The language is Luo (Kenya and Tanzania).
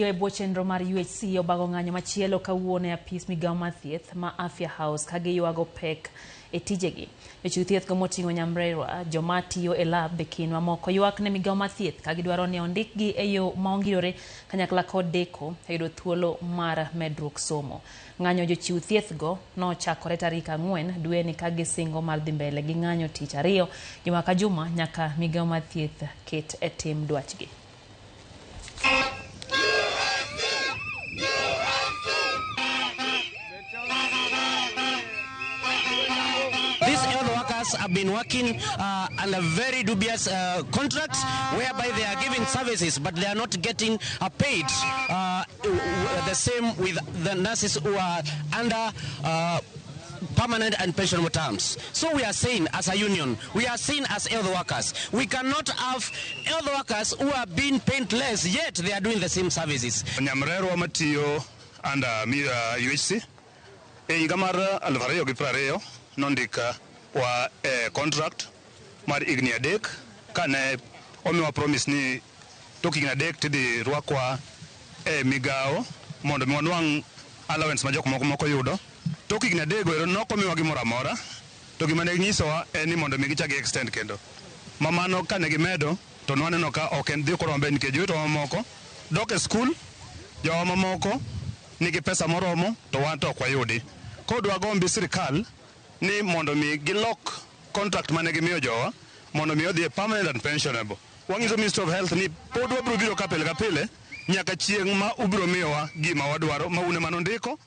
E bwo chenro mar UHC obago ng'anyo machielo kawuono e apis migawo mar thieth ma Afya House ka giywago pek e tijegi. Jochiw thieth go moting'o nyamrerwa, joma tiyo e lab e kind mamoko ywak ne migawo mar thieth ka gidwaro ni ondikgi e yo ma ongirore kanyakla kod deko e yudo thuolo mar medruok somo. Ng'anyo jochiw thieth go nochakore tarik 4 dweni ka gisingo mar dhi mbele gi ng'anyo tich ariyo juma ka juma nyaka migawo mar thieth ket e tim dwachgi. These health workers have been working under very dubious contracts whereby they are giving services but they are not getting paid the same with the nurses who are under permanent and pensionable terms. So we are saying as a union, we are saying as health workers, we cannot have health workers who are being paid less yet they are doing the same services. Nyamrerwa matiyo under UHC e higa mar 2020 nondika wa e contract mar higni 3 kane omiwa promise ni tok higni 3 tidhi rwakwa e migawo mondo mi wanwang' allowance ma jok moko moko yudo. Tok higni 3 go ero nok omiwa gimoro amora, to gima ne ginyisowa en ni mondo mi gichak gi extend kendo. Ma mano kane gimedo to nwaneno ka ok en dhi koro maber nikech jowetewa mamoko dok e skul, jowa mamoko nigi pesa moromo to wan to ok wayudi. Koro dwagombi sirikal ni mondo mi gilok contract mane gimiyo jowa mondo mi odhi e permanent and pensionable. Wang'iso Ministry of Health ni pod wabiro biro ka pile ka pile nyaka chieng' ma ubiro miyowa gima wadwaro ma un ema nondiko.